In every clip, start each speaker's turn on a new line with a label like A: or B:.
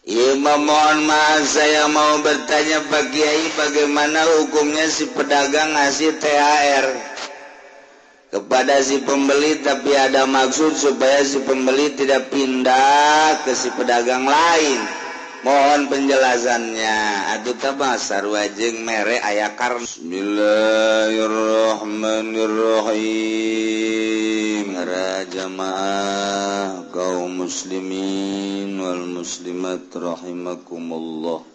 A: Iya, mohon maaf saya mau bertanya Pak Kiai, bagaimana hukumnya si pedagang ngasih THR kepada si pembeli tapi ada maksud supaya si pembeli tidak pindah ke si pedagang lain. Mohon penjelasannya. Aduh tabah sarua jeung mere aya karna. Bismillahirrahmanirrahim. Para jamaah kaum muslimin wal muslimat rahimakumullah.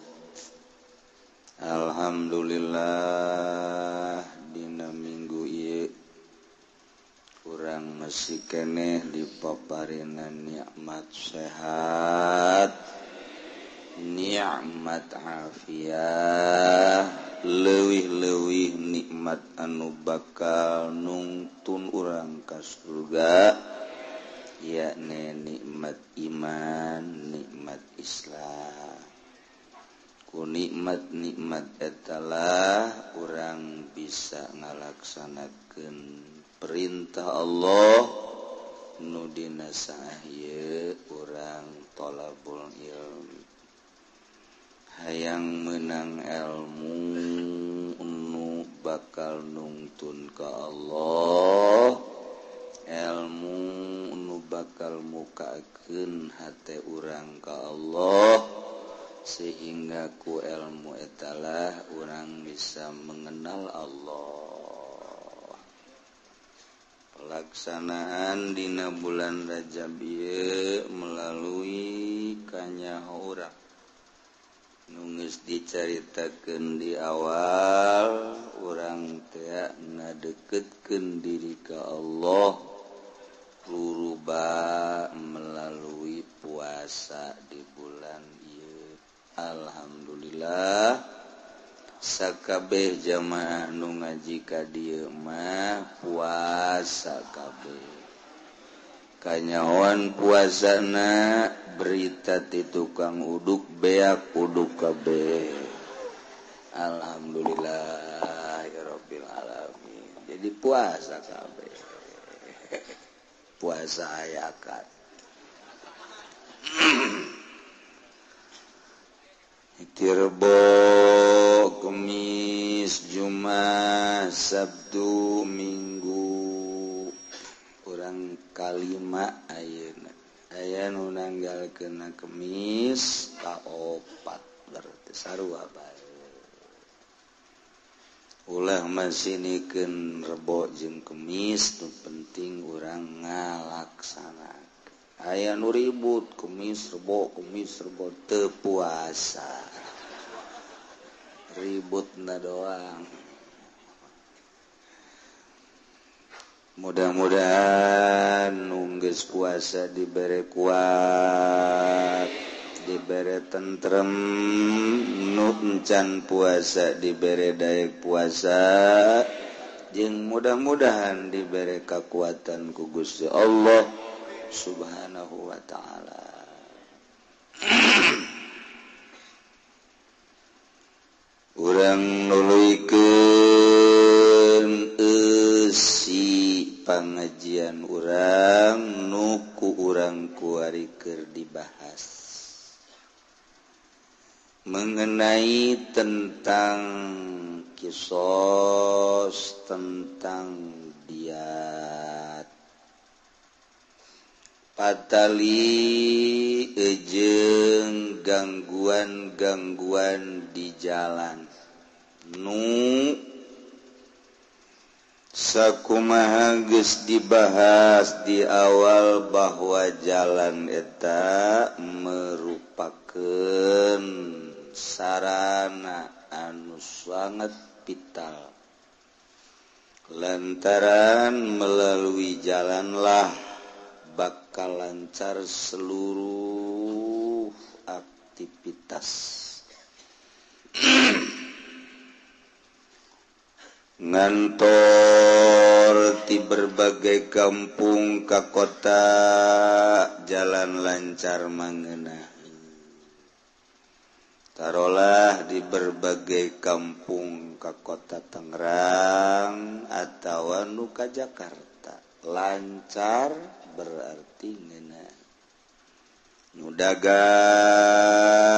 A: Alhamdulillah dina minggu ieu urang masih keneh dipaparinan nikmat sehat, nikmat afiah, leuwih-leuwih nikmat anu bakal nungtun urang ka surga, yakni nikmat iman, nikmat Islam. Ku nikmat-nikmat etalah urang bisa ngalaksanakeun perintah Allah nu dina saah ieu urang thalabul ilmi. Hayang menang ilmu nu bakal nungtun ka Allah, ilmu nu bakal mukakeun hate urang ka Allah, sehingga ku ilmu etalah urang bisa mengenal Allah. Pelaksanaan dina bulan Rajab ieu melalui kanyaho urang nu geus dicaritakeun di awal, urang teh ngadeukeutkeun diri ka Allah ruruba melalui puasa di bulan ieu. Alhamdulillah sakabeh jamaah nu ngaji ka dieu mah puasa kabeh. Kanyahoan puasana berita ti tukang uduk beak uduk kabeh. Alhamdulillah ya rabbil alamin. Jadi puasa kabeh. Puasa ayakan. Rebo, Kemis, Jumat, Sabtu, Minggu urang kalima ayeuna. Aya nu nanggalkeunna Kemis kaopat berarti sarua bae. Ulah masinikeun Rebo jeung Kemis, nu penting urang ngalaksanakeun. Aya nu ribut Kemis Rebo teu puasa. Ributna doang. Mudah-mudahan nunggeus puasa dibere kuat, dibere tentrem, nu encan puasa dibere daek puasa, jeung mudah-mudahan dibere kakuatan ku Gusti Allah Subhanahu wa ta'ala. Urang nuluykeun eusi pangajian urang nu ku urang kuari keur dibahas mengenai tentang kisos, tentang diat patali ejeng gangguan-gangguan di jalan nu sakumaha geus dibahas di awal bahwa jalan eta merupakeun sarana anu sangat vital, lantaran melalui jalanlah bakal lancar seluruh aktivitas. Ngantor ti berbagai kampung ka kota jalan lancar mangeuna. Tarolah di berbagai kampung ka kota Tangerang atawa nu ka Jakarta lancar berarti ngeunah. Nu dagang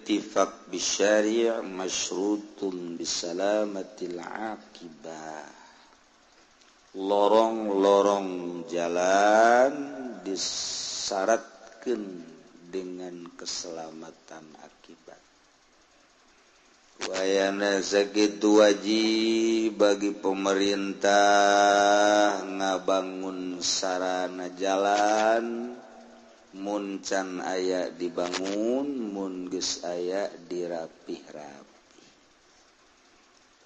A: Al-ittifaq bisyari' masyrutun bisalamatil aqibah. Lorong-lorong jalan disyaratkeun dengan keselamatan akibat. Wayana sakitu wajib bagi pemerintah ngabangun sarana jalan, mun can aya dibangun, mun geus aya dirapih-rapih.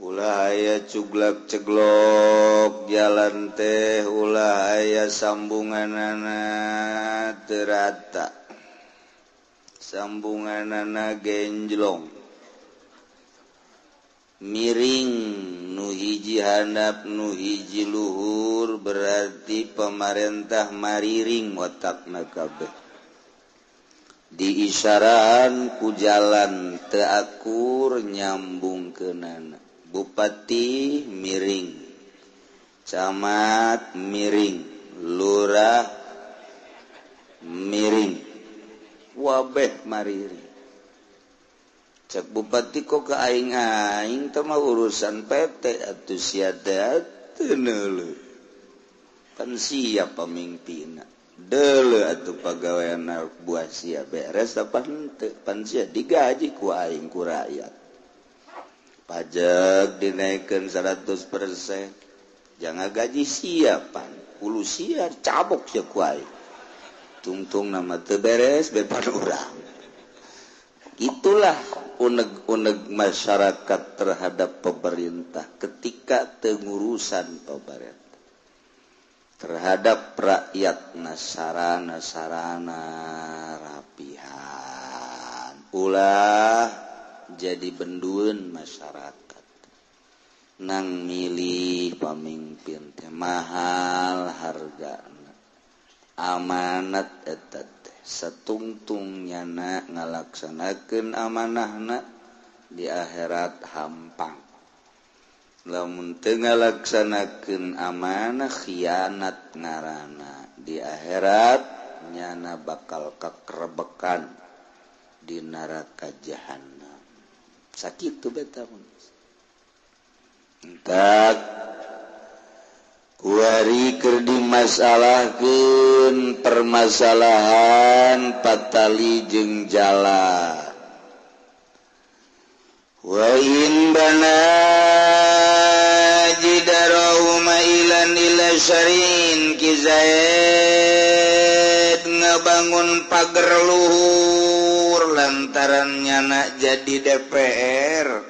A: Ulah aya cuglak ceglok jalan teh, ulah aya sambunganana teu rata, sambunganana genjlong, miring, nu hiji handap nu hiji luhur, berarti pemerintah mariring otakna kabeh. Diisyaraan ku jalan teu akur nyambungkeunana. Bupati miring, camat miring, lurah miring, wabeh mariring. Cek bupati kok ke aing-aing teh mah urusan PT atuh sia teh teu neuleuh. Pan sia pamimpinna. Deuleuh atuh pagaweanna buah sia beres apa henteu, pan sia digaji ku aing ku rakyat. Pajak dinaikkan 100%, jangan gaji sia pan, ulu sia cabok sia ku aing. Tungtung nama teu beres beban urang. Itulah uneg-uneg masyarakat terhadap pemerintah ketika tengurusan pemerintah terhadap rakyat nasarana-sarana rapihan. Ulah jadi bendun masyarakat nang milih pamimpin teh mahal hargana, amanat eta teh satungtung nyana ngalaksanakeun amanahna di akhirat hampang. Lamun teu ngalaksanakeun amanah khianat ngaranna, di akhirat nyana bakal kakrebekan di neraka jahanam. Sakitu beta mun. Entak kuari keur dimasalahkeun permasalahan patali jeung jalan. Wa in bana jidarau mailan ila syarin Ki Zaid ngabangun pager luhur lantaran nyana jadi DPR.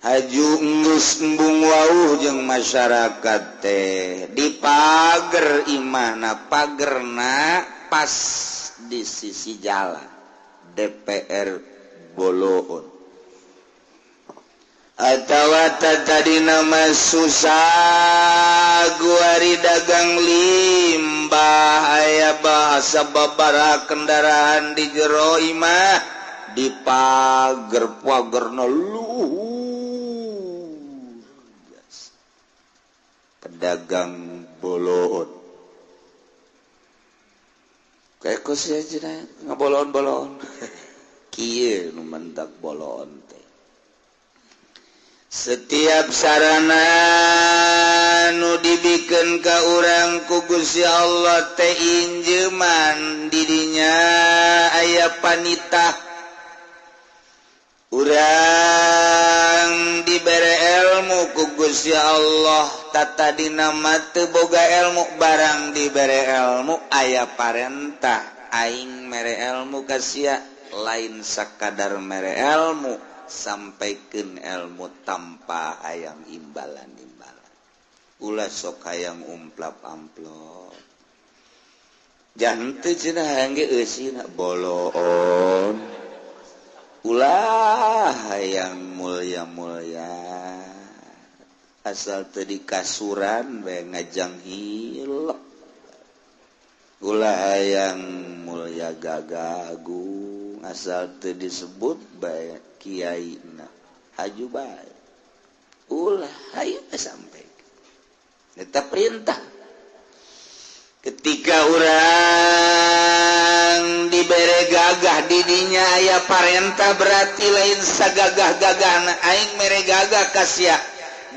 A: Haju enggeus embung wauh jeung masyarakat teh di pager imahna, pagerna pas di sisi jalan DPR Boloon. Atawa tadi nama susah guari dagang limbah aya bahasa babaraha kendaraan di jero imah di pager pagerna luhur. Pedagang Boloon kayak kos ya cina ngabolon-bolon kieu nu mendak boloon teh. Setiap sarana nu dibikeun ka urang ku Gusti Allah teh injeuman didinya aya panitah. Urang dibere ilmu ku Gusti Allah, tata dina mah teu boga ilmu, barang dibere ilmu aya parentah aing mere ilmu ka sia, lain sakadar mere ilmu, sampaikeun ilmu tanpa hayang imbalan-imbalan. Ulah sok hayang umplap amplop. Jangan teu cenah hayang ge eusina boloon. Ulah hayang mulia-mulia asal teu dikasuran bae ngajang hilep. Ulah hayang mulia gagah agung asal teu disebut bae kiaina haju bae. Ulah hayu sampai eta perintah. Ketika orang dibere gagah Gagah didinya aya parentah berarti lain sagagah-gagahna aing mere gagah ka sia.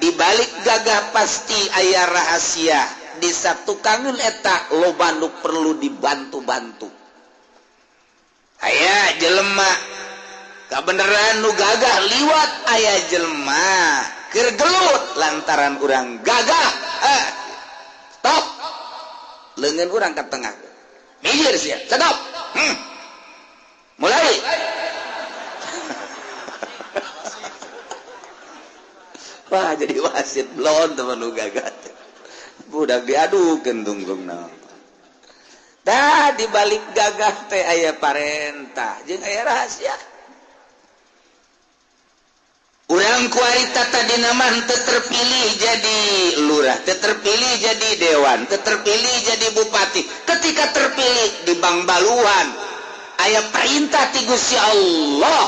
A: Dibalik gagah pasti aya rahasia. Di satukangeun eta loba nu perlu dibantu-bantu. Aya jelema kabeneran nu gagah liwat aya jelema keur gelut lantaran urang gagah. Stop. Leungeun urang ka tengah. Minggir sia. Stop. Mulai. Wah, jadi wasit blon teman nu gagah. Budak diadukeun tungtungna. Tah dibalik gagah teh aya parentah jeung aya rahasia. Urang kuarita tadina mah teu terpilih jadi lurah, teu terpilih jadi dewan, teu terpilih jadi bupati. Ketika terpilih di Bangbaluan aya perintah ti Gusti Allah.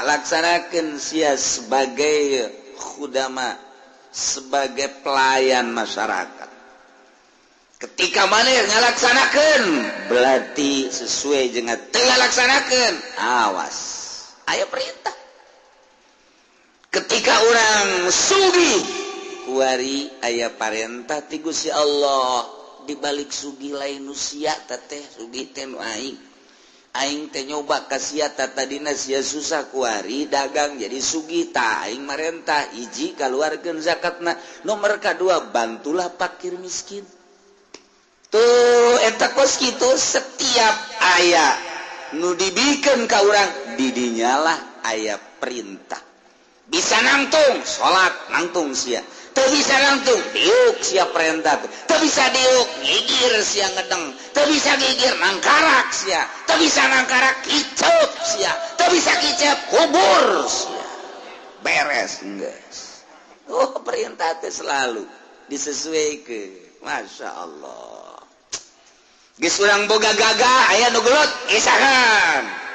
A: Laksanakeun sia sebagai khudama, sebagai pelayan masyarakat. Ketika maneh ngalaksanakeun berarti sesuai jeung teu ngalaksanakeun, awas aya perintah. Ketika orang sugih kuari aya parentah ti Gusti Allah. Dibalik sugih lain nu sia teh sugih teh nu aing. Aing teh nyoba ka sia tadina sia susah kuari dagang jadi sugih tah aing marentah hiji kaluarkeun zakatna, nomor kadua bantulah fakir miskin. Tuh eta kos kitu setiap aya nu dibikeun ka urang didinyalah aya perintah. Bisa nangtung salat nangtung sia, teu bisa nangtung diuk sia perintah, teu bisa diuk ngigir sia ngedeng, teu bisa ngigir nangkarak sia, teu bisa nangkarak kicep sia, teu bisa kicep kubur sia. Beres geus. Oh, perintah teh selalu disesuaikeun. Masya Allah. Geus urang boga gagah aya nu gelut isahan.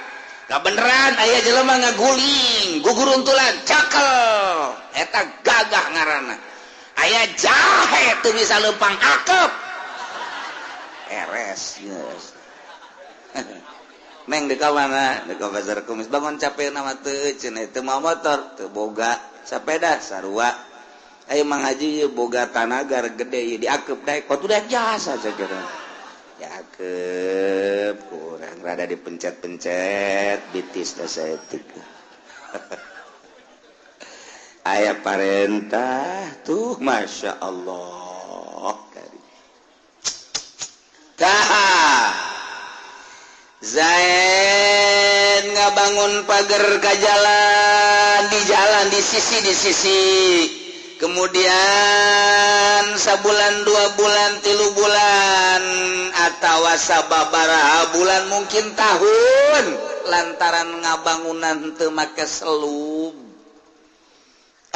A: Kabeneran aya jelema ngaguling guguruntulan cakel eta gagah ngaranna. Aya jahe teu bisa leumpang akep eres geus. Neng deuk ka mana? Deuk ka pasar kumis bangun capek na mah teu cenah teu mawa motor teu boga sepeda sarua. Ayo Mang Haji ieu boga tanagar gede ieu diakep daek kotu daek jasa sakitu. Cakep, kurang rada dipencet-pencet bitis dah saeutik. Aya parentah tuh Masya Allah. Tah Zain ngabangun pagar ka jalan, di jalan di sisi. Kemudian sabulan 2 bulan 3 bulan atawa sababaraha bulan mungkin tahun lantaran ngabangunan teu make selub.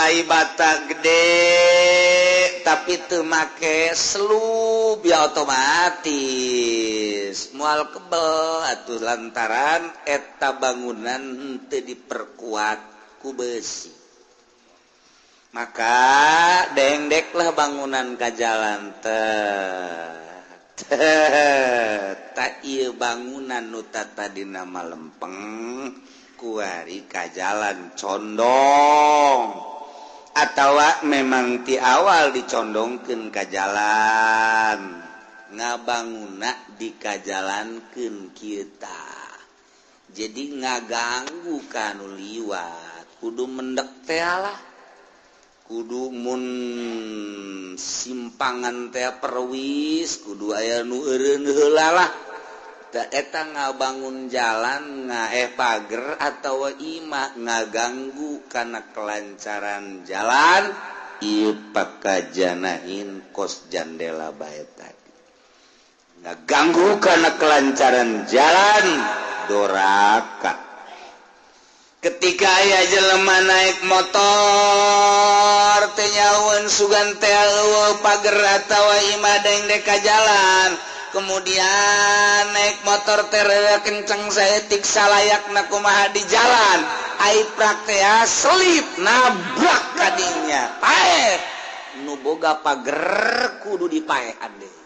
A: Ai bata gede tapi teu make selub ya otomatis moal kebel atuh lantaran eta bangunan teu diperkuat ku besi. Maka dengdeklah bangunan ka jalan teh. Tak ieu bangunan nu tadina mah lempeng kuari ka jalan condong atawa memang ti awal dicondongkeun ka jalan ngabanguna dikajalankeun kieu tah. Jadi ngaganggu ka nu liwat kudu mendek teh lah. Kudu mun simpangan teh perwis kudu aya nu eureun heula lah. Da eta ngabangun jalan ngaeh pager atawa imah ngaganggu kana kelancaran jalan ieu pakajanahin kos jandela bae tadi. Ngaganggu kana kelancaran jalan doraka. Ketika aya jelema naik motor teu nyaun sugan teh eueuh pager atawa imah dengdek ka jalan, kemudian naik motor teh kenceng saeutik salayakna kumaha di jalan, ai praktea selip nabrak kadinya paeh. Nu boga pager kudu dipaehan deui.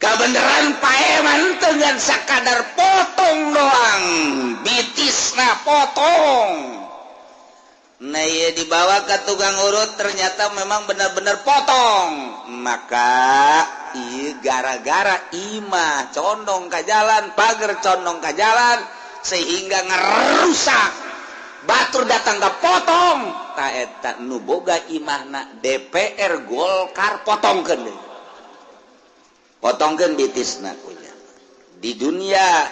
A: Kebenaran paeman dengan sakadar potong doang, bitisna potong. Nah, iya dibawa ke tukang urut, ternyata memang benar-benar potong. Maka iya gara-gara imah condong ke jalan, pagar condong ke jalan, sehingga ngerusak. Batur datang ke potong. Ta eta nu boga imahna DPR Golkar, potongkeun deui. Potongkeun bitisna kunya. Di dunia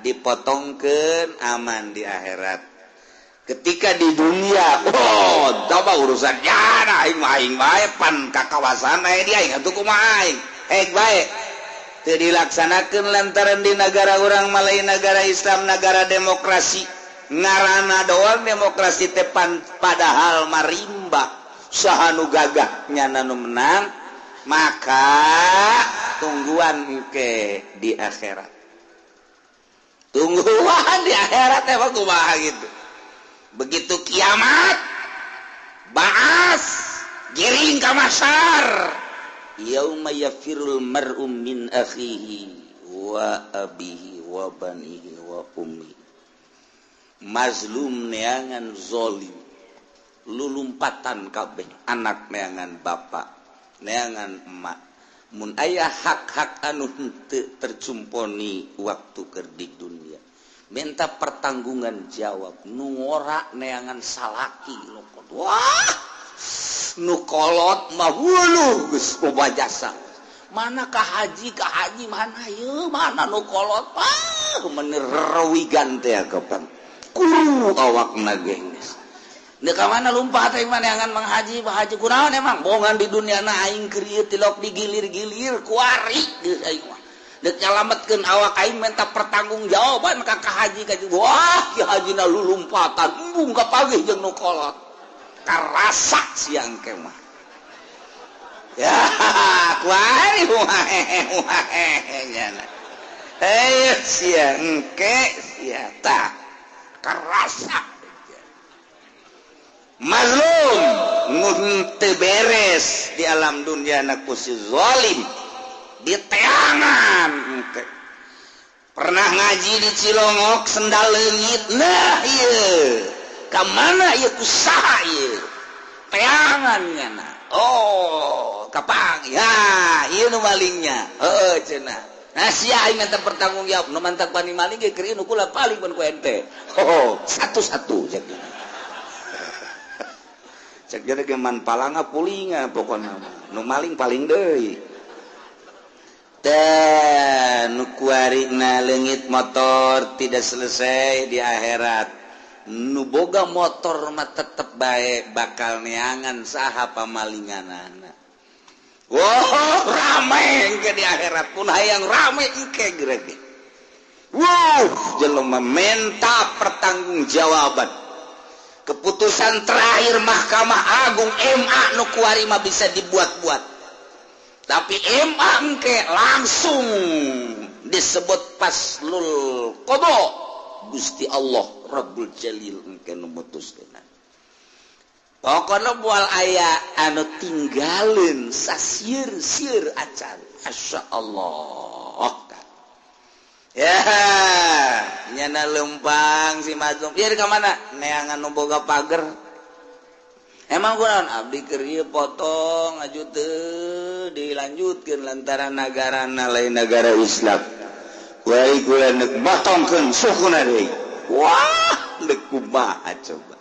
A: dipotongkeun, aman di akhirat. Ketika di dunia, oh, coba urusan ya aing mah, aing bae pan ka kawasan aya di aing atuh, kumaha aing hek bae teu dilaksanakeun lantaran di negara urang mah lain negara Islam, negara demokrasi. Ngaranna doang demokrasi teh pan, padahal marimba, saha nu gagah nyana nu menang. Maka tungguan engke di akhirat, tungguan di akhirat emang kumaha gitu. Begitu kiamat, baas giring ka mahsyar, yauma yafirul mar'u min akhihi wa abihi wa banihi wa ummi. Mazlum neangan zolim, lulumpatan kabeh, anak neangan bapak, neangan emak. Mun aya hak-hak anu henteu tercumponi waktu keur di dunia, minta pertanggungan jawab. Nu ngora neangan salaki nu, wah, nu kolot mah hulu geus loba jasa. Mana ka haji, ka haji mana ye, mana nu kolot? Ah, meuni rewigan teh kapan kuru awakna gengges. Deuk ka mana lumpat teh neangan Mang Haji? Mang Haji kunaon emang bongan di dunia na aing keur ieu tilok digilir-gilir kuari geus aing mah. Dek nyalametkeun awak aing, minta pertanggungjawaban ka ka haji ka. Wah, ki hajina lulumpatan, embung kapagih jeung nu kolot. Karasa siang ke mah ya kuari nyana. Eh, sia engke sia tah karasa mazlum mun teu beres di alam dunia na ku si zalim di teangan engke. Pernah ngaji di Cilongok, sendal leungit. Nah, ieu ka mana ieu, ku saha ieu teangan nyana? Oh, kapang ya ieu nu malingnya, heueuh cenah. Nah, sia aing minta pertanggungjawab nu mantak pani maling ge keur nu kula paling mun ku ente. Oh, satu-satu cek. Cek jadi ge man palanga pulinga pokona mah. Nu maling paling deui. Dan nu kuarina leungit motor tidak selesai di akhirat. Nu boga motor mah tetep bae bakal neangan saha pamalinganana. Wow, rame engke di akhirat pun hayang rame engke gerege. Wow, jelema minta pertanggungjawaban. Keputusan terakhir Mahkamah Agung MA nu kuari mah bisa dibuat-buat. Tapi MA engke langsung disebut faslul qada. Gusti Allah Rabbul Jalil engke nu mutuskeun. Pokoknya moal aya anu tinggalin sasieur-sieur acan. Masya Allah. Ya, nyana lempang si mazlum. Ieu ka mana? Neangan nu boga pager. Emang kunaon abdi keur ieu potong aju teu dilanjutkeun lantaran nagarana lain negara Islam. Kuari kula neuk motongkeun sukuna deui. Wah, deuk kumaha coba.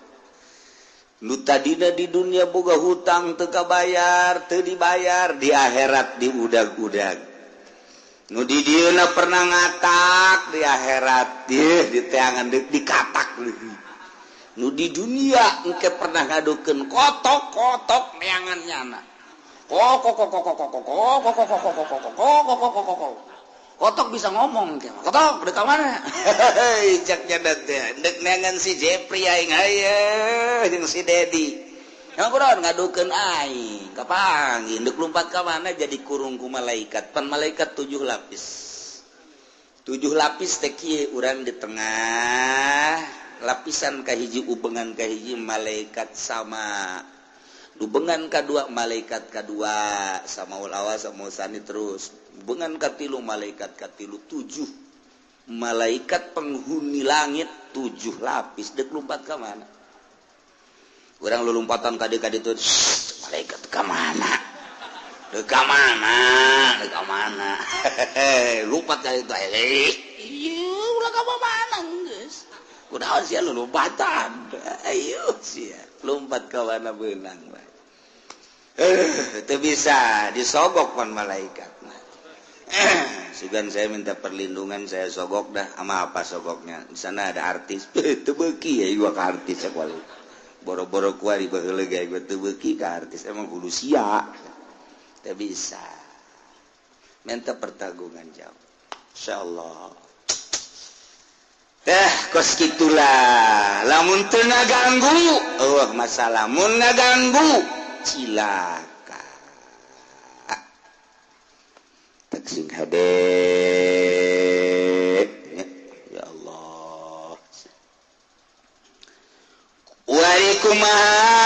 A: Nu tadina di dunia boga hutang teu kabayar, teu dibayar, di akhirat diudag-udag. Nu di dieuna pernah ngatak, di akhirat di teangan dikatak leuwih. Nu di dunia engke pernah ngadukeun kotok-kotok neangan nyana. Kok kok kok kok kok kok kok kok kok kok kok kok kok kok kok kok kotok bisa ngomong ke kotok dek mana. Hei, cek nyana teh dek neangan si Jepri aing haye jeung si Dedi. Emang kunaon ngadukeun aing kapanggih dek lumpat ka mana, jadi kurung ku malaikat. Pan malaikat 7 lapis, 7 lapis teh kieu, urang di tengah lapisan kahiji, ubengan kahiji malaikat sama. Dubengan kadua malaikat kadua samaul awal sama sani terus. Dubengan katilu malaikat katilu 7 malaikat penghuni langit 7 lapis dek lompat ka mana? Urang lu lompatan kade-kade itu malaikat ka mana? Dek ka mana? Dek ka mana? Lompat kali itu. Ieu ulah ka mana geus. Kunaon sia lu lompatan? Ayo sia lompat ka mana beunang bae. Itu bisa disogok pan malaikat. Sugan saya minta perlindungan, saya sogok dah. Sama apa sogoknya? Di sana ada artis. Teu beuki ya gua ka artis kuali. Boro-boro kuari baheula ge gua teu beuki ka artis, emang kudu sia. Teu bisa. Minta pertanggungan jawab. Insyaallah. Teh kos kitulah. Lamun teu ngaganggu, eueuh masalah mun ngaganggu cilaka. Tak sing hade ya Allah. Wari kumaha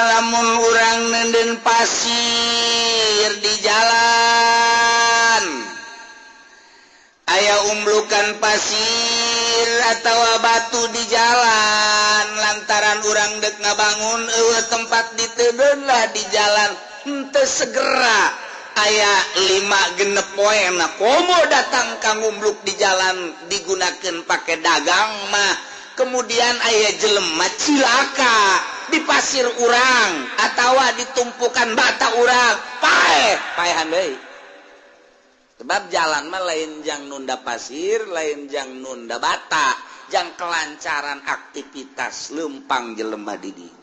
A: lamun urang nenden pasir di jalan, aya umblukan pasir atawa batu di jalan, lantaran urang dek ngabangun eueuh tempat ditedeun lah di jalan, henteu segera aya 5 genep poe na komo datang ka ngumbluk di jalan digunakeun pake dagang mah, kemudian aya jelema cilaka di pasir urang atawa ditumpukan bata urang, paeh paehan deui. Sebab jalan mah lain jang nunda pasir, lain jang nunda bata, jang kelancaran aktivitas lempang jelema di dieu.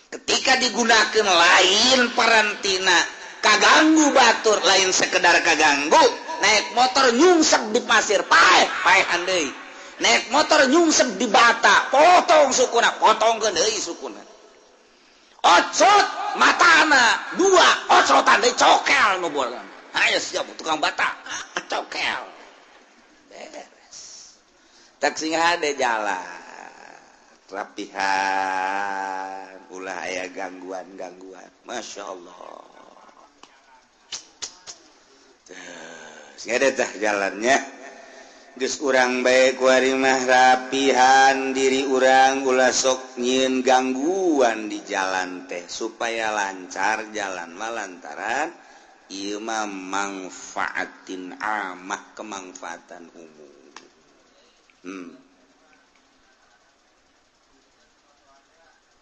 A: Ketika digunakan lain parantina, kaganggu batur, lain sekedar kaganggu, naik motor nyungsep di pasir, paeh, paehan deui. Naik motor nyungsep di bata, potong sukuna, potongkeun deui sukuna. Ocot matana 2, ocotan deui cokel nu bolan. Ayo siap tukang bata, cokel. Beres. Tak sing hade jalan. Rapihan, ulah aya gangguan-gangguan. Masya Allah. Sing hade tah jalannya. Geus urang bae kuari mah rapihan diri urang ulah sok nyieun gangguan di jalan teh supaya lancar jalan mah lantaran ieu mah mangfaatin amah, kemangfaatan umum.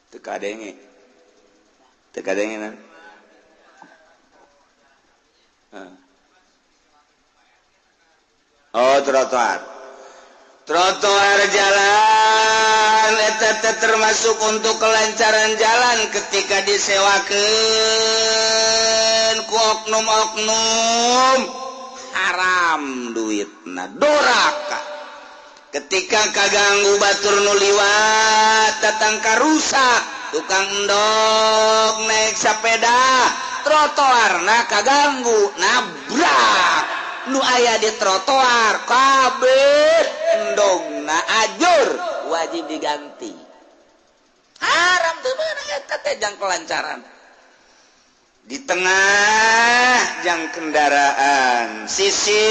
A: Teu kadenge. Teu kadenge na. Oh, trotoar. Trotoar jalan eta teh termasuk untuk kelancaran jalan ketika disewakeun ku oknum-oknum haram duitna doraka. Ketika kaganggu batur nu liwat datang ka rusak tukang endog naik sepeda trotoarna kaganggu nabrak nu aya di trotoar kabeh endogna ajur wajib diganti. Haram teu meunang eta teh jang kelancaran. Di tengah jang kendaraan, sisi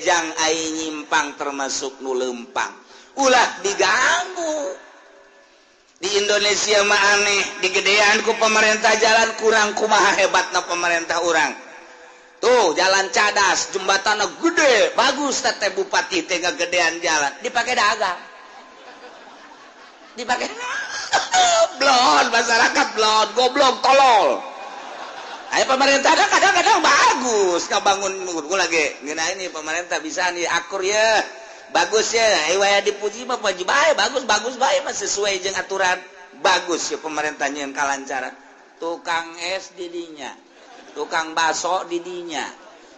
A: jang ai nyimpang termasuk nu lempang. Ulah diganggu. Di Indonesia mah aneh, digedean ku pemerintah jalan kurang kumaha hebatna pemerintah urang. Tuh jalan cadas, jembatannya gede, bagus teh bupati teh gedean jalan, dipakai dagang. Dipakai blon masyarakat blon, goblok tolol. Ayo pemerintah kadang-kadang bagus ngabangun gua lagi. Ngeuna ini pemerintah bisa nih akur ya. Bagus ya, ayo waya dipuji mah puji bae, bagus-bagus bae mah sesuai jeung aturan. Bagus ya pemerintahnya yang kalancaran. Tukang es didinya, tukang baso didinya,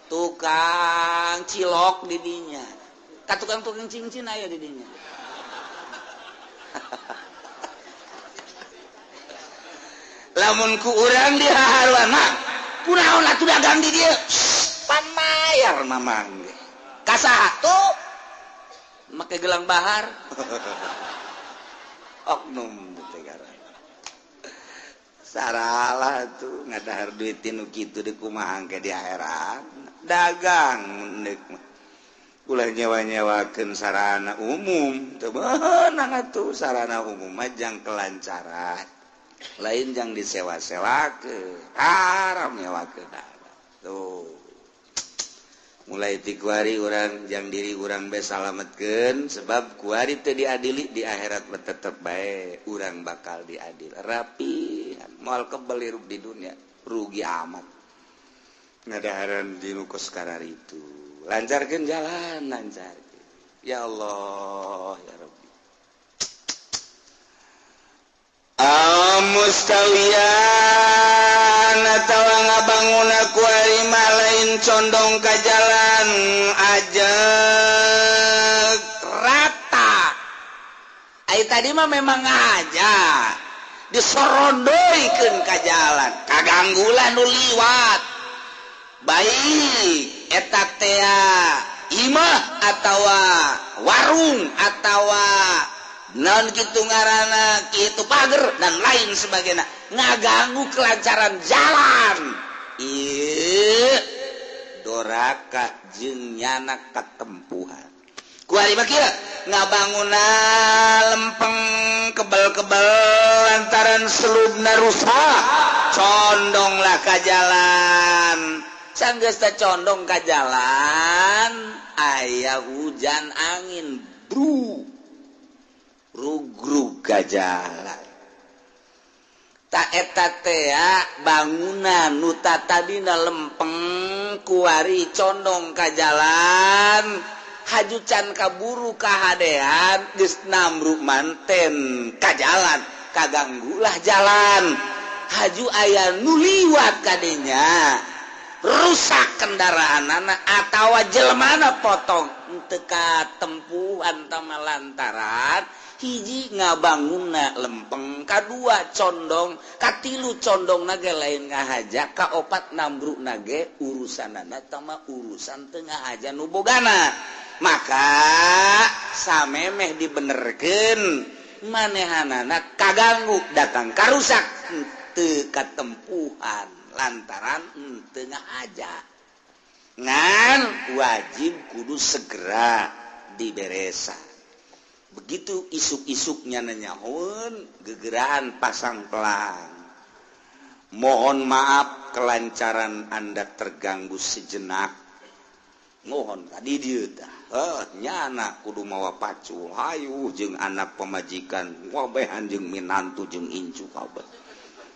A: tukang cilok didinya, ka tukang-tukang cincin aya didinya. Lamun ku urang dihaharuan mah kunaon atuh dagang di dieu? Pan mayar mamang ge. Ka saha tuh? Make gelang bahar. Oknum teh ngaran. Saralah tuh ngadahar duit tinu kitu di kumaha ke di akhirat. Dagang mendek mah. Ulah nyewa-nyewakeun sarana umum. Teu beunang atuh sarana umum mah jang kelancaran. Lain jang disewa-sewakeun. Haram nyewakeun. Tuh. Mulai ti kuari urang jang diri urang bae salametkeun sebab kuari teu diadili di akhirat mah tetep bae urang bakal diadil. Rapi moal kebel hirup di dunia rugi amat. Ngadaharan di nu kos kararitu. Lancarkeun jalan, lancarkeun. Ya Allah, ya Rabbi. Al-mustawiyan atawa ngabangun kuari mah lain condong ka jalan ajeg rata. Ai tadi mah memang aja disorondoikeun ka jalan, kaganggulah nu liwat. Baik eta tea imah atawa warung atawa naon kitu ngaranna kitu pager dan lain sebagainya ngaganggu kelancaran jalan. Ieu doraka jeung nyana katempuhan. Kuari mah kieu ngabanguna lempeng kebel-kebel lantaran selubna rusak condonglah ka jalan. Sanggeus teh condong ka jalan aya hujan angin bru rugrug ka jalan. Ta eta tea bangunan nu tadina lempeng kuari condong ka jalan haju can kaburu kahadean geus namruk manten ka jalan kaganggulah jalan haju aya nu liwat kadinya rusak kendaraanana atawa jelmana potong teu katempuhan tama lantaran hiji ngabangunna lempeng kadua condong katilu condong nage lain ngahaja kaopat nambrukna ge urusanana tama urusan teu ngahaja nu bogana. Maka samemeh dibenerkeun manehanana kaganggu datang karusak teu katempuhan lantaran teu ngahaja. Ngan wajib kudu segera diberesan. Begitu isuk-isuknya nenyahoun gegeraan pasang pelang. Mohon maaf kelancaran Anda terganggu sejenak. Mohon tadi dieu tah. Nyana kudu mawa pacul hayu jeung anak pamajikan wabehan jeung minantu jeung incu kabeh.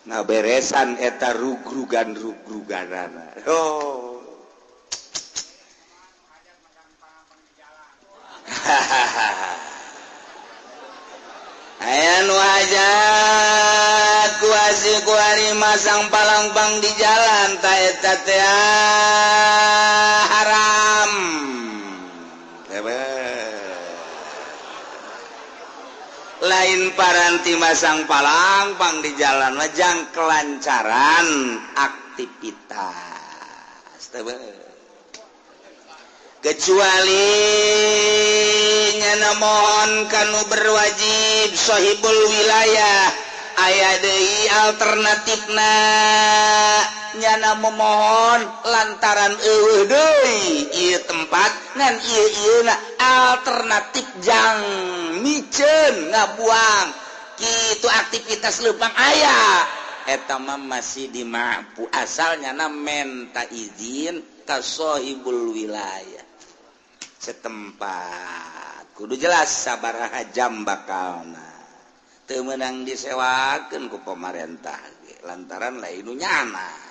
A: Ngaberesan eta rugrugan-rugruganana. Oh. Aya nu hajat kuasi kuari masang palangbang di jalan ta eta teh haram. Lain paranti masang palangpang di jalan mah jang kelancaran aktivitas. Kecuali nyana mohon kanu berwajib sahibul wilayah aya deui alternatifna nyana memohon lantaran eueuh deui ieu tempat ngan ieu ieuna alternatif jang miceun ngabuang kitu aktivitas leumpang aya eta mah masih dimampu asal nyana menta izin ka sahibul wilayah setempat. Kudu jelas sabaraha jam bakalna teu meunang disewakeun ku pamarentah ge lantaran lain nu nyana.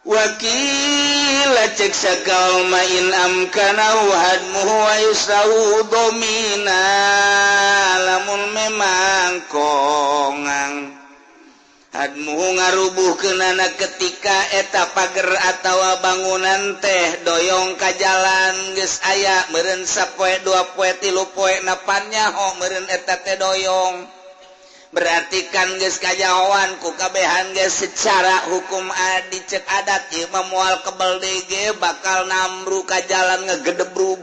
A: Wakila cek sakaul ma in amkana hadmuhu wa yusau domina lamun memang kongang hadmuhu ngarubuhkeunana ketika eta pager atawa bangunan teh doyong ka jalan geus aya meureun sapoe dua poe tilu poe napan nyaho meureun eta teh doyong berarti kan geus kajahoan ku kabehan geus secara hukum dicek adat ieu mah moal kebel deui ge bakal namru ka jalan ngegedebrug.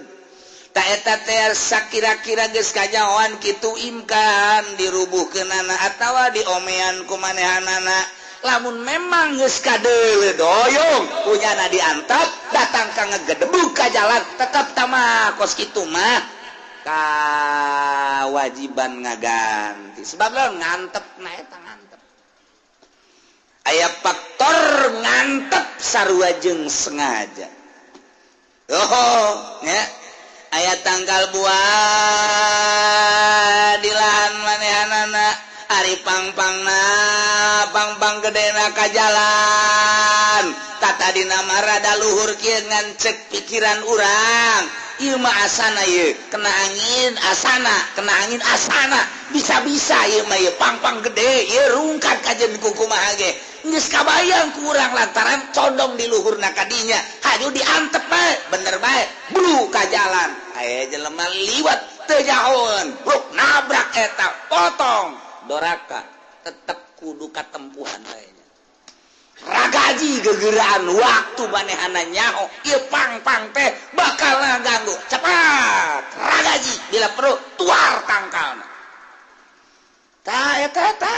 A: Ta eta teh sakira-kira geus kanyahoan kitu imkan dirubuhkeunana atawa diomean ku manehanana. Lamun memang geus kadeuleu doyong punyana diantap datang ka ngegedebug ka jalan tetep tamah kos kitu mah kawajiban ngaganti sebab lamun ngantep na eta ngantep aya faktor ngantep sarua jeung sengaja. Oh nya aya tangkal buah di lahan manehanana ari pangpangna pangpang gedena ka jalan tata dina mah rada luhur kieu ngan cek pikiran urang ieu mah asana ieu kena angin asana kena angin asana bisa-bisa ieu mah ieu pangpang gede ieu rungkad kajen kukumaha ge geus kabayang ku urang lantaran condong di luhurna kadinya hayu diantep bae bener bae blu ka jalan aya jelema liwat teu nyahoeun bruk nabrak eta potong doraka tetep kudu katempuhan bae ragaji gegeraan waktu manehana nyaho ieu pang-pang teh bakal ngaganggu cepat ragaji bila perlu tuar tangkalna ta eta ta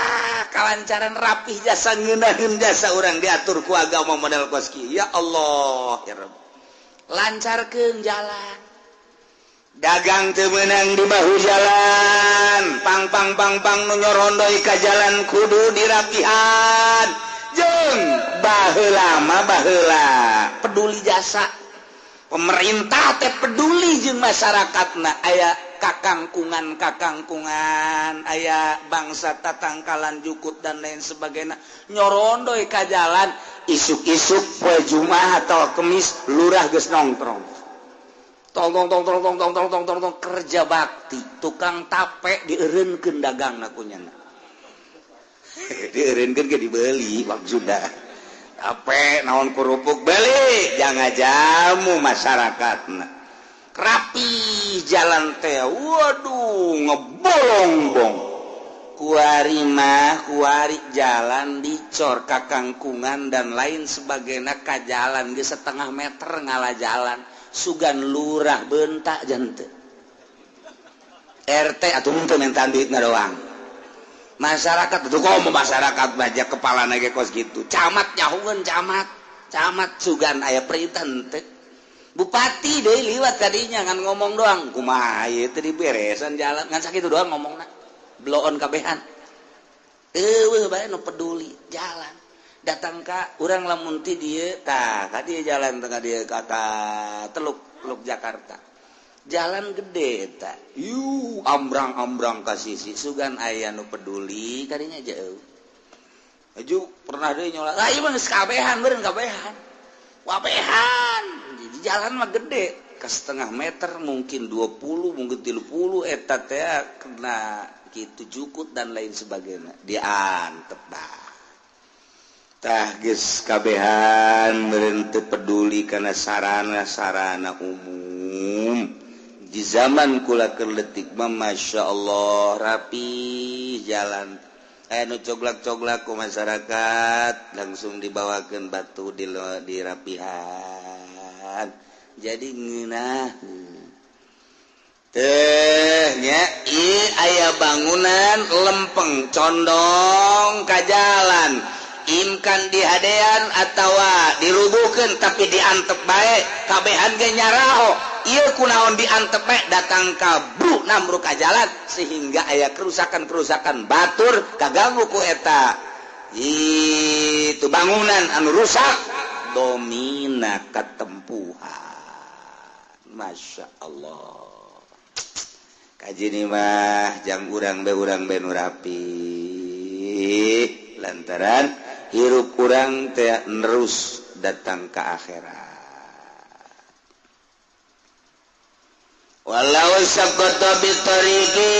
A: kalancaran rapih jasa ngeunaheun jasa urang diatur ku agama model kos kieu. Ya Allah ya Rabb lancarkeun jalan dagang teu meunang di bahu jalan pang pang pang pang nu nyorondoi ka jalan kudu dirapihan jeung baheula mah baheula peduli jasa pemerintah teh peduli jeung masyarakatna aya kakangkungan kakangkungan aya bangsa tatangkalan jukut dan lain sebagainya nyorondoi ka jalan isuk-isuk poe Jumat atau Kemis lurah geus nongkrong tong tong tong tong tong tong tong tong tong tong kerja bakti tukang tape dieureunkeun dagangna kunyana dieureunkeun ge dibeli maksudna tape naon kerupuk beli jangan jamu masyarakatna rapi jalan teh waduh ngebolongbong kuari mah kuari jalan dicor kakangkungan dan lain sebagainya ka jalan ge setengah meter ngala jalan sugan lurah bentak jante RT atuh henteu mintaan duitna doang masyarakat tuh komo masyarakat baja kepala ge kos gitu camat nyahueun camat camat sugan aya perintah henteu bupati deui liwat kadinya ngan ngomong doang kumaha ieu teh diberesan jalan ngan sakitu doang ngomongna bloon kabehan eueuh bae nu peduli jalan datang ka urang lamun ti dieu tah ka dieu jalan tengah dieu ka Teluk Teluk Jakarta jalan gede eta yu ambrang-ambrang ka sisi sugan aya nu peduli kadinya jauh aju pernah deui nyola ah ieu mah geus kabehan beureun kabehan wabehan jadi jalan mah gede ke setengah meter mungkin 20 mungkin 30 eta teh kena kitu jukut dan lain sebagainya diantep bah tah geus kabehan meureun teu peduli kana sarana-sarana umum di zaman kula keur leutik mah Masya Allah rapi jalan aya nu coglak-coglak ku masyarakat langsung dibawakeun batu di dirapihan jadi ngeunah teh nya ieu aya bangunan lempeng condong ka jalan imkan dihadean atawa dirubuhkeun tapi diantep bae kabehan ge nyaraho ieu kunaon diantep bae datang ka bru namru ka jalan sehingga aya kerusakan-kerusakan batur kaganggu ku eta itu bangunan anu rusak domina katempuhan. Masya Allah kaji mah jang urang be nu rapi lantaran hirup urang teh nerus datang ke akhirat. Walau saqata bi tariqi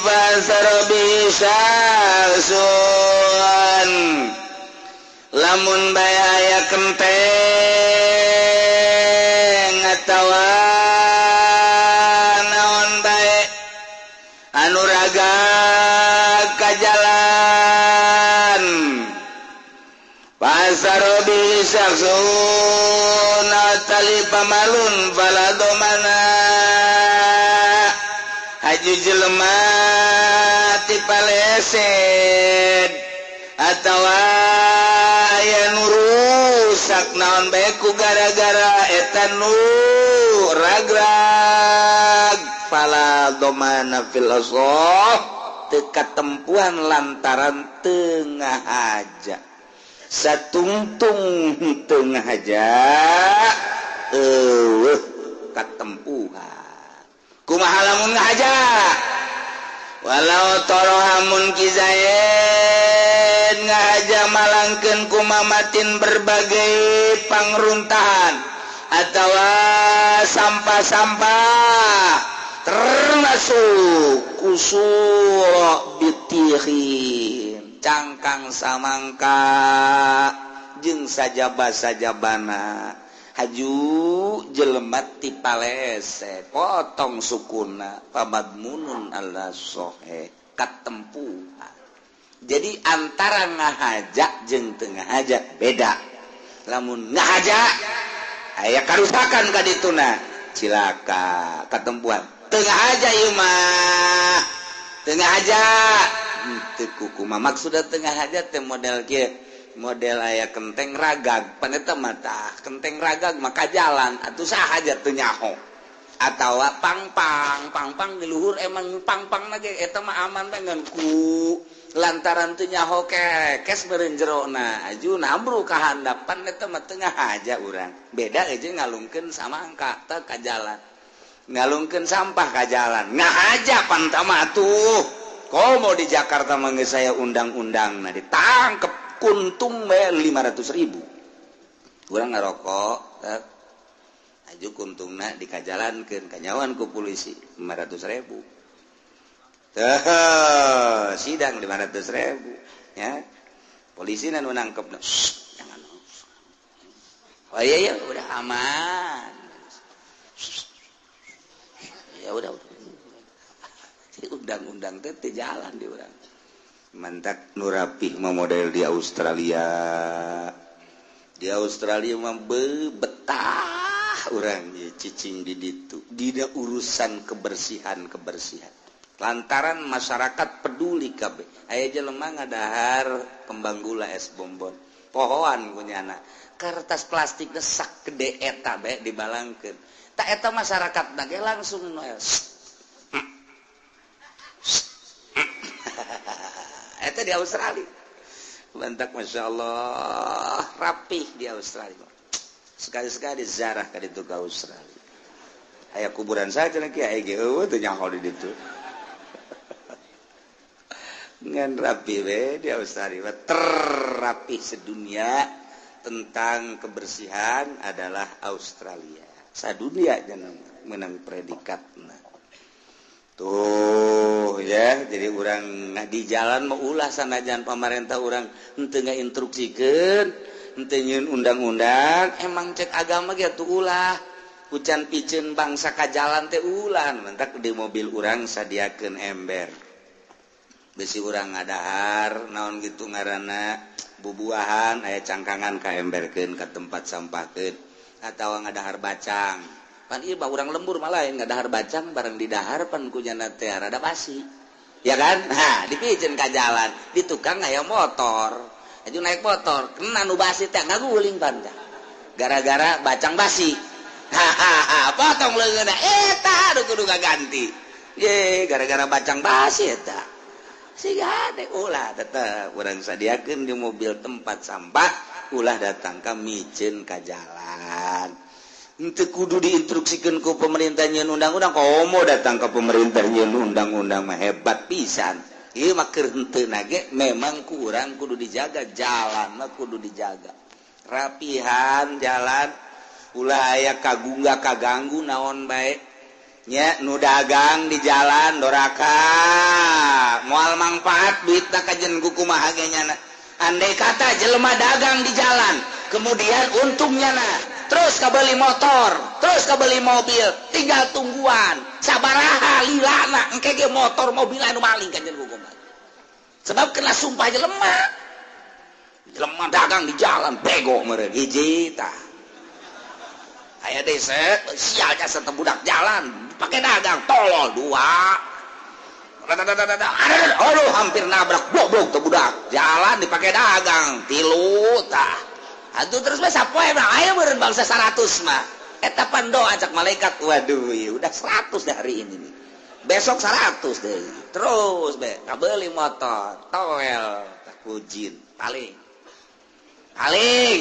A: fasara bi syarsun lamun bae aya kenteng atawa naon bae anu raga ka jalan pasaro bi syarsun talifa malun fala domana haju jelema ti paleset atawa aya nu rusak naon bae ku gara-gara eta nu ragrag fala domana fil asah teu katempuhan lantaran teu ngahaja satungtung teu ngahaja eueuh katempuhan kumaha lamun ngahaja walau torohamun kizaid ngahaja malangkeun kumamatin berbagai pangruntahan atawa sampah-sampah termasuk kusur bitihin cangkang samangka jeung sajaba-sajabana haju jelema ti palese potong sukuna pamadmunun ala sohe katempuhan. Jadi antara ngahaja jeung teu ngahaja beda. Lamun ngahaja aya karusakan ka dituna cilaka katempuhan. Teu ngahaja ieu mah teu ngahaja teu kukumaha maksudna teu ngahaja teh model kieu model aya kenteng ragag paneta mata kenteng ragag maka jalan atuh sahaja teu nyaho atawa pangpang pangpang di luhur emang pangpang lagi eta mah aman bae ngan ku lantaran teu nyaho kekes meureun jerona aju nambru ka handapan eta mah teu ngahaja urang beda jeung ngalungkeun samangka teh ka jalan ngalungkeun sampah ka jalan ngahaja pantama atuh komo di Jakarta mah geus saya undang-undang nah ditangkep kuntung bae 500.000 urang ngarokok aju kuntungna dikajalankeun kanyawan ku polisi 500.000 teh sidang 500.000 ya polisi nu nangkep jangan oh iya ya udah aman ya udah undang-undang teh teu jalan di urang mantak nu rapih mah model di Australia. Di Australia mah betah urang cicing di ditu dina urusan kebersihan-kebersihan lantaran masyarakat peduli kabeh aya jelema ngadahar kembang gula es bonbon pohoan kunyana kertas plastik sak gede eta bae dibalangkeun tak eta masyarakat ge langsung noel eta di Australia bantak Masya Allah rapih di Australia sekali-sekali zarah ka ditu ka Australia aya kuburan saja lagi aya ge eueuh teu nyaho di ditu ngan rapi we di Australia terrapih sedunia tentang kebersihan adalah Australia sadunia jangan menang predikatna tuh ya jadi urang di jalan mau ulah sanajan pemerintah urang henteu ngainstruksikeun henteu nyieun undang-undang emang cek agama ge atuh ulah hujan piceun bangsa ka jalan teh ulah mentak di mobil urang sadiakeun ember besi urang ngadahar naon gitu ngaranna bubuahan aya cangkangan ka emberkeun ka tempat sampahkeun atawa ngadahar bacang pan ieu bah urang lembur mah lain ngadahar bacang bareng didahar pan kunyana teh rada basi ya kan nah dipiceun ka jalan di tukang aya motor aju naik motor kena nu basi teh ngaguling pan gara-gara bacang basi hahaha potong leungeunna eta aduh kudu kaganti ye gara-gara bacang basi eta siga deh ulah tetep urang sadiakeun di mobil tempat sampah ulah datang ka miceun ka jalan henteu kudu diinstruksikeun ku pemerintah nyieun undang-undang komo datang ka pemerintah nyieun undang-undang mah hebat pisan ieu mah keur henteu ge memang kurang kudu dijaga jalan mah kudu dijaga rapihan jalan ulah aya kagungga kaganggu naon bae nya nu dagang di jalan doraka moal mangfaat duitna kajen ku kumaha ge nyana andai kata jelema dagang di jalan kemudian untungnya na terus kabeli motor terus kabeli mobil tinggal tungguan sabaraha lilana engke ge motor mobil anu maling kajen ku kumaha sebab kena sumpah jelema jelema dagang di jalan bego meureun hiji tah Aya deui sial jasa teh budak jalan pake dagang tolol dua. Aduh hampir nabrak goblok teh budak jalan dipake dagang tilu tah. Atuh terus mah sapoe mah aya meureun bangsa 100 mah. Eta pan doa cak malaikat, waduh ya udah 100 deh hari ini nih. Besok 100 deh. Terus be kabeli motor, toel, takujin, paling. Paling.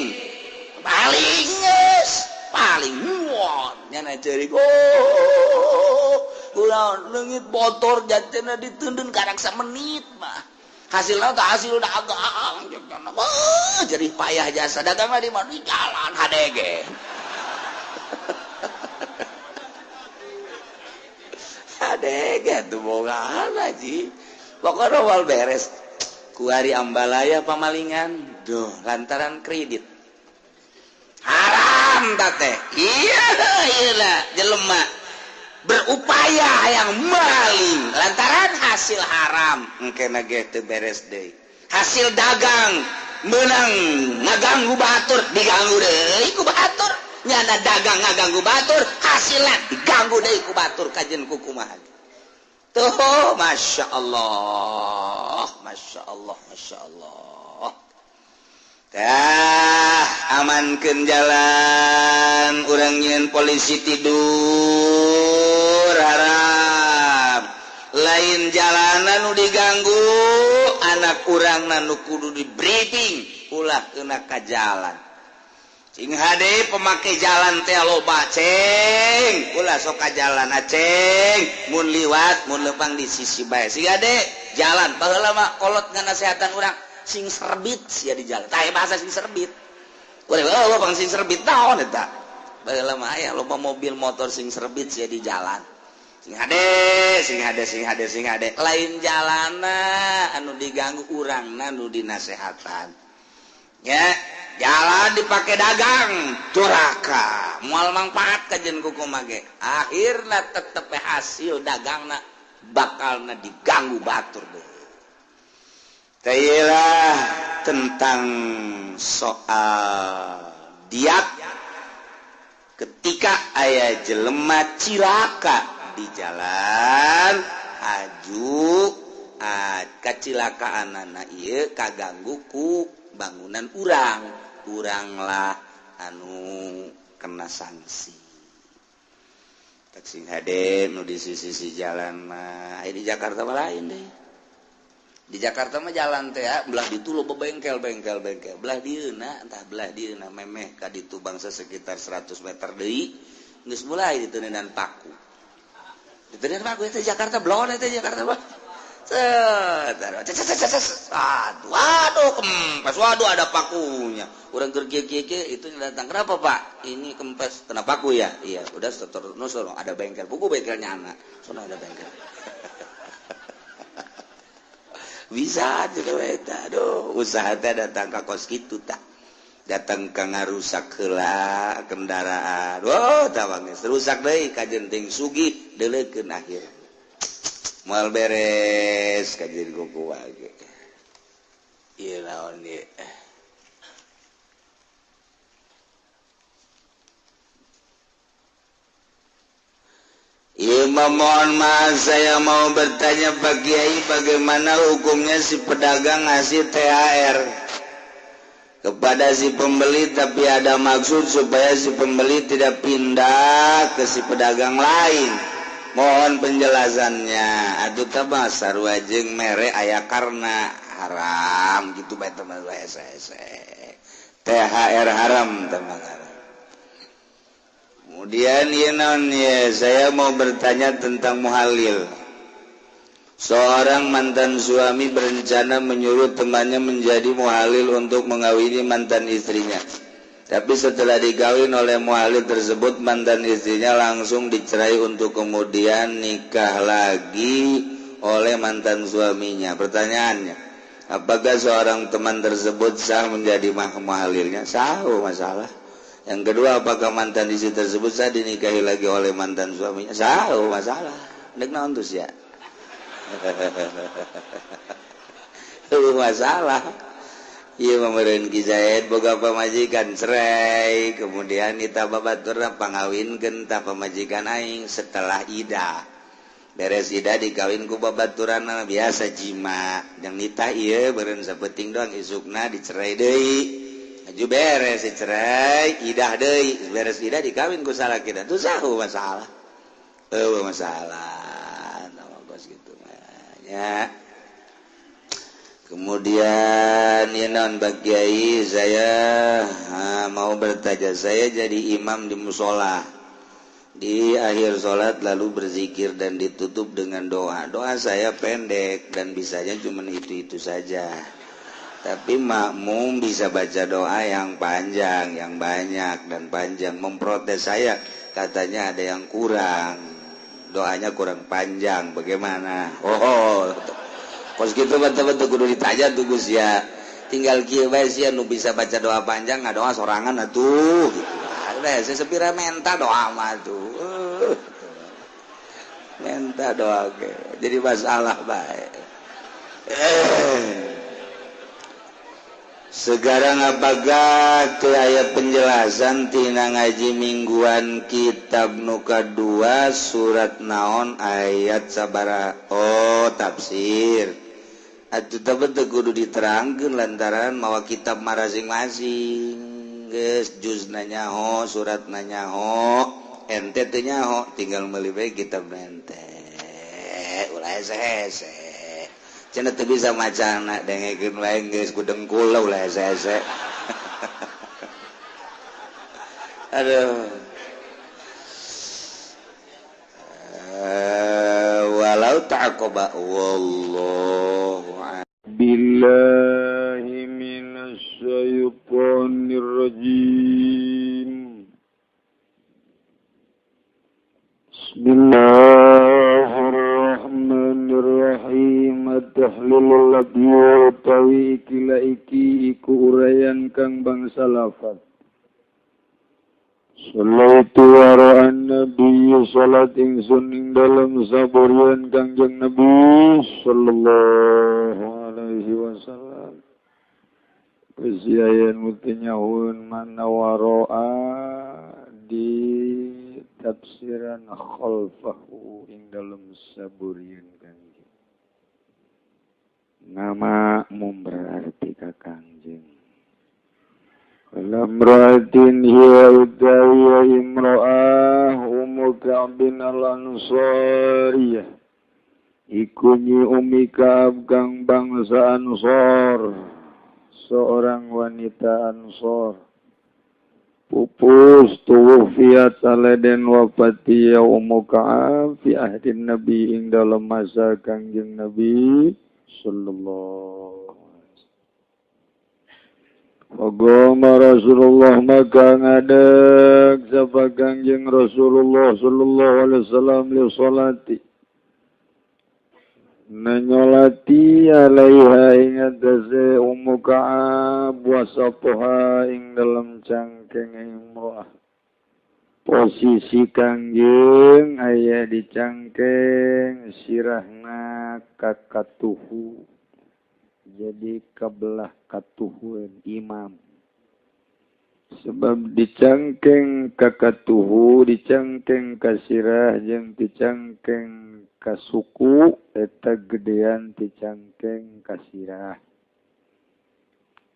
A: Paling geus, paling muon nyana ceurik. Oh, ulah leungit motor jatena diteundeun karak samenit mah. Hasilna teh hasil dagang jadi payah jasa dagang di mana di jalan HDG. HDG tuh bogaan aja. Pokoknya awal beres. Kuari ambalaya pamalingan, duh lantaran kredit. Haram teh. Iya, iya jelema berupaya yang maling lantaran hasil haram engkena ge teu beres deui. Hasil dagang menang ngaganggu batur, diganggu deui ku batur. Nyana dagang ngaganggu batur, hasilna diganggu deui ku batur kajen ku kumaha. Tuh, Masya Allah, Masya Allah, Masya Allah. Tah, amankeun jalan, urang nyieun polisi tidur haram. Lain jalanan nu diganggu, anak urangna nu kudu di briefing, ulah kena ka jalan. Cing hade pemakai jalan teh loba ceng, ulah sok ka jalan aceng, mun liwat mun lempang di sisi bae. Sing hade jalan baheula mah kolot nganasehatan urang sing serbit sia di jalan. Tah bahasa sing serbit. Urang eueuh bang sing serbit naon eta? Baheula mah aya loba mobil motor sing serbit sia di jalan. Sing hade, sing hade, sing hade, sing hade. Lain jalana anu diganggu urangna nu dinasehatan. Ya, jalan dipakai dagang duraka moal mangpaat kajen kuku mage akhirna tetep hasil dagangna bakalna diganggu batur deh. Tailah tentang soal diat ketika aya jelema cilaka di jalan aju kacilakaanana ieu kaganggu ku bangunan urang, uranglah anu kena sanksi. Taksi hade nu di sisi-sisi jalan mah, di Jakarta mah lain deh. Di Jakarta mah jalan teh ya, belah ditu loba bengkel bengkel bengkel, belah dieuna entah belah dieuna memeh ka ditu bangsa sekitar 100 meter deui geus mulai diteuneunan paku. Diteuneunan paku eta Jakarta blon eta Jakarta mah. Aduh, aduh, kempes, waduh ada pakunya. Orang keur kieu itu datang, kenapa Pak? Ini kempes, kena paku ya? Iya, udah terus ada bengkel, buku bengkelnya anak, sono ada bengkel. Bisa juga eta, aduh, usaha teh datang ka kos kitu tah. Datang ka ngarusak heula kendaraan. Oh, tawang geus rusak deui kajen ting sugih deuleukeun akhir. Moal beres kajen kuku wae. Ieu naon ieu? Ieu mohon maaf saya mau bertanya Pak Kiai, bagaimana hukumnya si pedagang ngasih THR kepada si pembeli tapi ada maksud supaya si pembeli tidak pindah ke si pedagang lain. Mohon penjelasannya. Aduh tabah sarua jeung mere aya karena haram gitu bae teman saya. THR haram teman. Kemudian ya non ya, saya mau bertanya tentang muhalil. Seorang mantan suami berencana menyuruh temannya menjadi muhalil untuk mengawini mantan istrinya. Tapi setelah dikawin oleh muhalil tersebut, mantan istrinya langsung dicerai untuk kemudian nikah lagi oleh mantan suaminya. Pertanyaannya, apakah seorang teman tersebut sah menjadi muhalilnya? Sah, masalah. Yang kedua, apakah mantan istri tersebut sah dinikahi lagi oleh mantan suaminya? Sah, masalah. Nek naon tuh sia? Masalah. Ieu mah meureun Ki Zaid boga pamajikan cerai, kemudian kita babaturna pangawinkeun tah pamajikan aing setelah idah. Beres idah dikawin ku babaturanna biasa jima. Jeung nitah ieu beureun sapenting doang isukna dicerai deui. Aju beres dicerai, idah deui, beres idah dikawin ku salakina. Tuh sahu masalah. Eueuh masalah. Tah kos kitu mah nya. Kemudian ya non Pak Kiai, saya mau bertanya, saya jadi imam di musola. Di akhir sholat lalu berzikir dan ditutup dengan doa. Doa saya pendek dan bisanya cuma itu-itu saja. Tapi makmum bisa baca doa yang panjang, yang banyak dan panjang. Memprotes saya, katanya ada yang kurang. Doanya kurang panjang, bagaimana? Oh, kos gitu betul-betul kudu ditanya tuh Gus ya. Tinggal kieu bae sia nu bisa baca doa panjang ngadoa sorangan atuh gitu. Udah saya sepira menta doa mah tuh. Menta doa ge. Jadi masalah bae. Sekarang apakah teu aya penjelasan tina ngaji mingguan kitab nu kadua surat naon ayat sabaraha? Oh, tafsir. Atuh teh teu kudu diterangkeun lantaran mawa kitab masing-masing. Geus juzna nyaho, suratna nyaho, ente teu nyaho, tinggal meuli bae kitab ente. Ulah hese-hese. Cenah teu bisa macana dengekeun wae geus ku dengkul ulah hese-hese. Aduh. Walau ta'aqaba wallahu
B: billahi minasyaitonir rajim. Bismillahirrahmanirrahim. At-tahlilul ladzi utawi ikila iki iku urayan kang bangsa lafaz. Salatu wara'an nabi salat ingsun ing dalem saburian Kangjeng Nabi sallallahu alaihi wasallam. Kesiayan mutinyahun mana waro'a di tafsiran khalfahu ing dalem saburian Kangjeng. Nama mum berarti ka Kangjeng. Lamratin hiya utawiya imra'ah Ummu Ka'bin al-Ansariyah. Iku nyi Ummi Ka'ab kang bangsa Ansor, seorang wanita Ansor. Pupus tuwfiat saleden wafati ya Ummu Ka'ab fi ahdin Nabi ing dalem masa Kangjeng Nabi sallallahu. Faqama Rasulullah maka ngadeg sapa Kangjeng Rasulullah sallallahu alaihi wasallam li salati nanyolati alaiha ing atase Ummu Ka'ab wa satuha ing dalem cangkeng imro'ah. Posisi Kangjeng aya di cangkeng sirahna kakatuhu. Jadi kebelah katuhuan imam. Sebab dicangkeng kakatuhu, dicangkeng kasirah, jeung dicangkeng kasuku, eta gedean dicangkeng kasirah.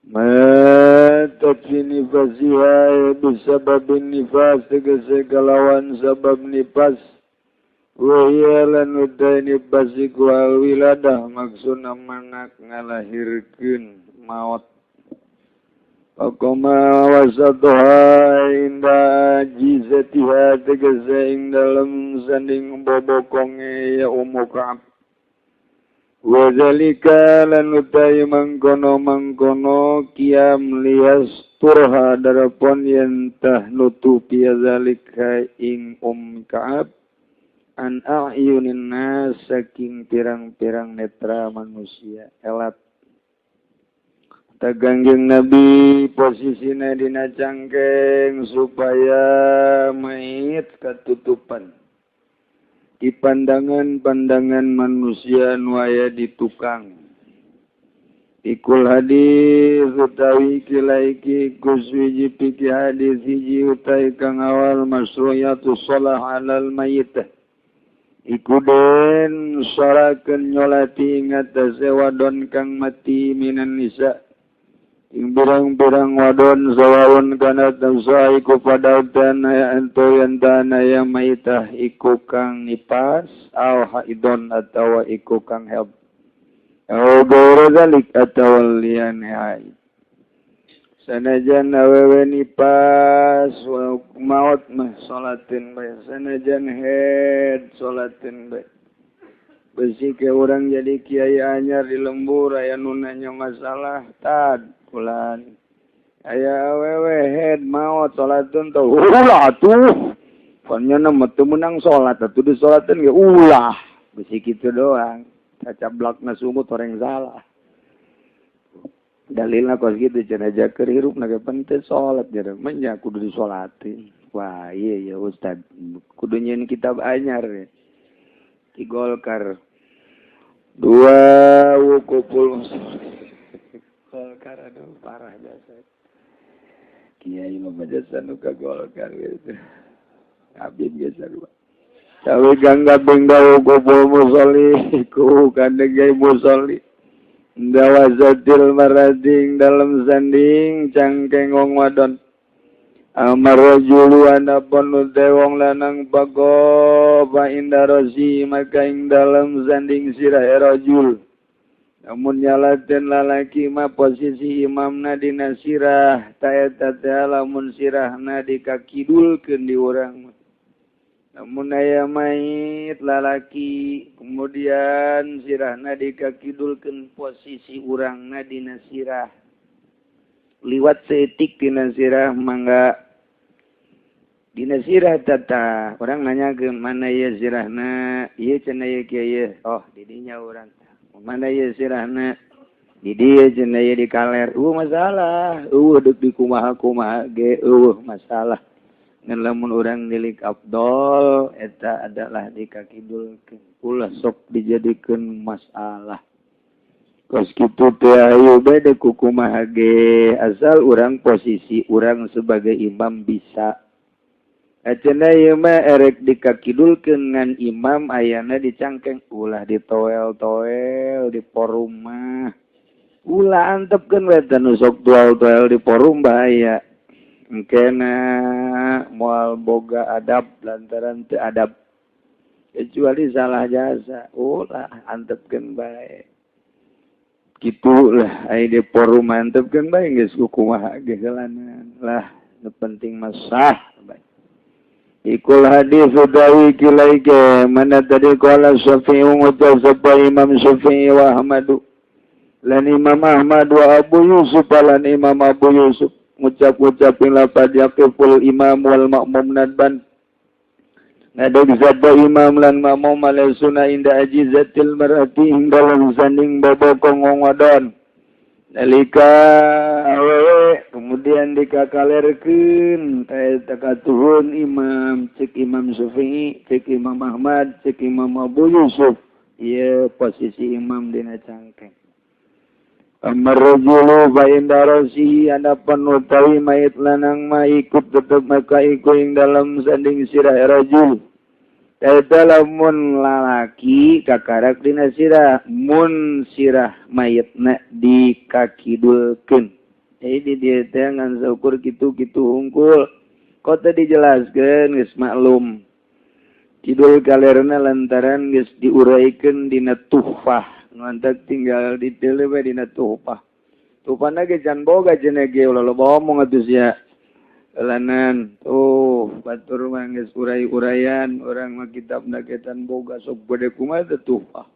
B: Matat fi nifasiha bisababin nifas tegese kalawan sabab nifas. Wa lan utai nifas iku alwiladah maksudna manak ngalahirkeun maot. Faqama wasatuha inda jizatiha tegese ing dalem sanding bobokonge ya Ummu Ka'ab. Wa zalika lan utai mangkono-mangkono kiam liyasturha darapon yen tah nutupi zalika ing Ummu Ka'ab an a'yunin nas saking pirang-pirang netra manusia elat. Tagangjeng Nabi posisina dina cangkeng supaya mayit ketutupan di pandangan-pandangan manusia nu aya di tukang. Ikul hadis utawi kilaiki kuswiji piki hadis hiji utai kang awal masru'iyatu shalah alal mayyit. Iku den sarakeun nyolati ngatasé wadon kang mati minan nisa. Ing birang-birang wadon sawaun kana tamsa iku padatan aya ento yen tanah ya maitah iku kang nipas au haidon atawa iku kang haid. Au gaira zalik atawa liyane haid. Sanajan awewe nipas maot mah salatin bae, sanajan haid salatin bae. Besi ke urang jadi kiai anyar di lembur aya nu nanya masalah tad bulan aya awewe head maot salatun teh ulah atuh pan nya mah teu meunang salat atuh disalateun ge ulah besi kitu doang cacablakna sungut horeng salah dalilna kos kitu cenah jaker hirupna ge pan teu salat jadi menya kudu disolatin. Wah iya ya ustad kudu nyieun kitab anyar ya. Di Golkar dua wukuful Golkar aduh parah jasa kiai mah jasa nu ka Golkar gitu abdi biasa dua sawi gangga bengga wukuful musolli ku kandegei musolli dawazatil marading dalam sanding cangkeng wong wadon. Amar rajulu anapun ute wong lanang pago fa inda rosi maka ing dalam sanding sirah rajul. Namun nyalaten lalaki mah posisi imamna dina sirah ta eta teh lamun sirahna dikakidulkeun di urang. Namun aya mayit lalaki kemudian sirahna dikakidulkeun posisi urangna dina sirah. Liwat seetik dina sirah mangga dina sirah tata orang nanya ke mana ya sirahna ieu cenah ieu kieu oh di dinya urang mana ya sirahna di dieu cenah ieu di kaler eueuh masalah eueuh deuk di kumaha-kumaha ge eueuh masalah ngan lamun urang nilik afdol eta adalah dikakidulkeun ulah sok dijadikeun masalah. Kos kitu teh ayo bade kukumaha ge asal urang posisi urang sebagai imam bisa. Acenah ieu mah erek dikakidulkeun ngan imam ayana dicangkeng ulah ditoel-toel di forum mah. Ulah antepkeun we teh nu sok toel-toel di forum bahaya. Engkena moal boga adab lantaran teu adab. Kecuali salah jasa ulah antepkeun bae. Gitulah ai di forum mantepkeun bae geus kumaha ge heulanan lah nu penting mah sah bae. Ikul hadis dawi kilaike mana tadi qala Syafi'i ngucap sapa Imam Syafi'i wa Ahmadu lan Imam Ahmad wa Abu Yusuf lan Imam Abu Yusuf ngucap-ngucapin lapad yaqiful imam wal ma'mum nadban ngadeg sapa imam lan makmum ala sunah inda ajizatil mar'ati ing dalam sanding bobokong wong wadon nalika awewe kemudian dikakalerkeun eta katuhun imam cek Imam Syafi'i cek Imam Ahmad cek Imam Abu Yusuf ieu posisi imam dina cangkeng. Amar rajulu fa inda rasihi anapan utawi mayit lanang ma ikut tetep maka iku ing dalam sanding sirah rajul. Eta lamun lalaki kakarak dina sirah mun sirah mayitna dikakidulkeun. Jadi dia teh ngan saukur kitu-kitu hungkul. Kota dijelaskeun geus maklum. Kidul kalerna lantaran geus diuraikeun dina tuhfah. Ngantak tinggal detail we dina tuhfah. Tuhfahna ge can boga cenah ge ulah loba omong atuh sia. Lanan tuh batur mah geus urai-uraian urang mah kitabna ge can boga sok bade kumaha teh tuhfah.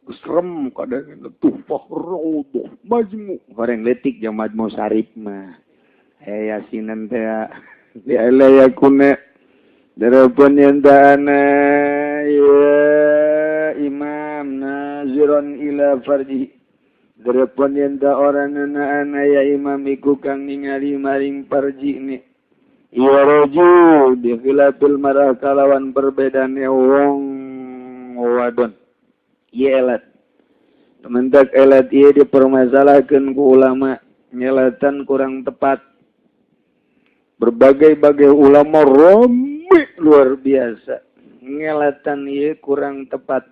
B: Geus serem kadang tuhfah raudhah majmu bareng leutik jeung majmu sarip mah. Yasinan teh di ala yakuna darapun yen ta'ana ya imam naziron ila farji darapun yen ta orang ana ya imam iku kang ningali maring farji ni ya rajul bi khilafil marah kalawan perbedaan wong wadon yelat Mentak elat ieu dipermasalahkeun ku ulama nyelatan kurang tepat. Berbagai-bagai ulama rame luar biasa ngelatan ieu kurang tepat.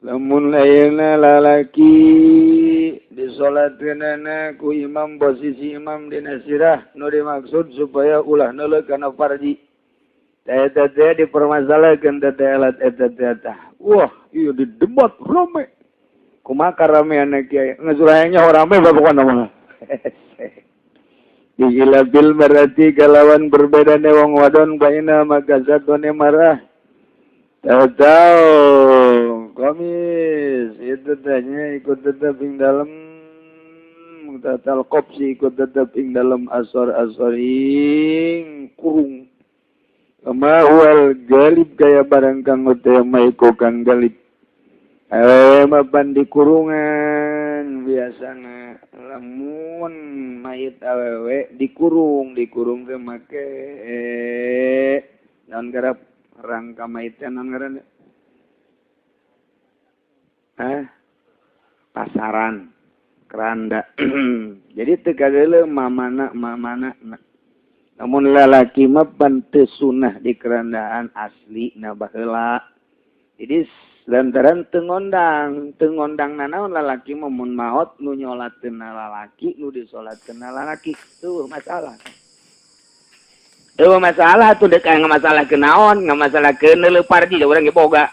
B: Lamun ayeuna lalaki disolatkeunana ku imam posisi imam dina sirah nu dimaksud supaya ulah neuleuh kana farji. Eta teh dipermasalahkeun teh elat eta teh. Wah, ieu didebat rame. Kumaha rame anak kiai geus urangnya rame pokona mah. Dihilabil berarti kalawan berbeda wong wadon baina maka satone marah. Tahu komis itu tanya ikut tetap ing dalam tatal kopsi ikut tetap ing dalam asor-asor ing kurung. Kama huwal galib kaya barang kang utama iku kang galib. Mapan di kurungan biasana lamun mayit awewe dikurung dikurung teh make naon garap rangka mayit teh naon ngaranna? Pasaran keranda. Jadi teu kageuleuh mamana mamana. Namun lalaki mah pan teu sunah di kerandaan asli na baheula. Jadi lantaran teu ngondang nanaon lalaki mah mun maot nu nyolatkeun lalaki nu disolatkeun lalaki tuh masalah. Tuh masalah tuh dek masalah kenaon, ngamasalahkeun neuleuh parji urang ge boga.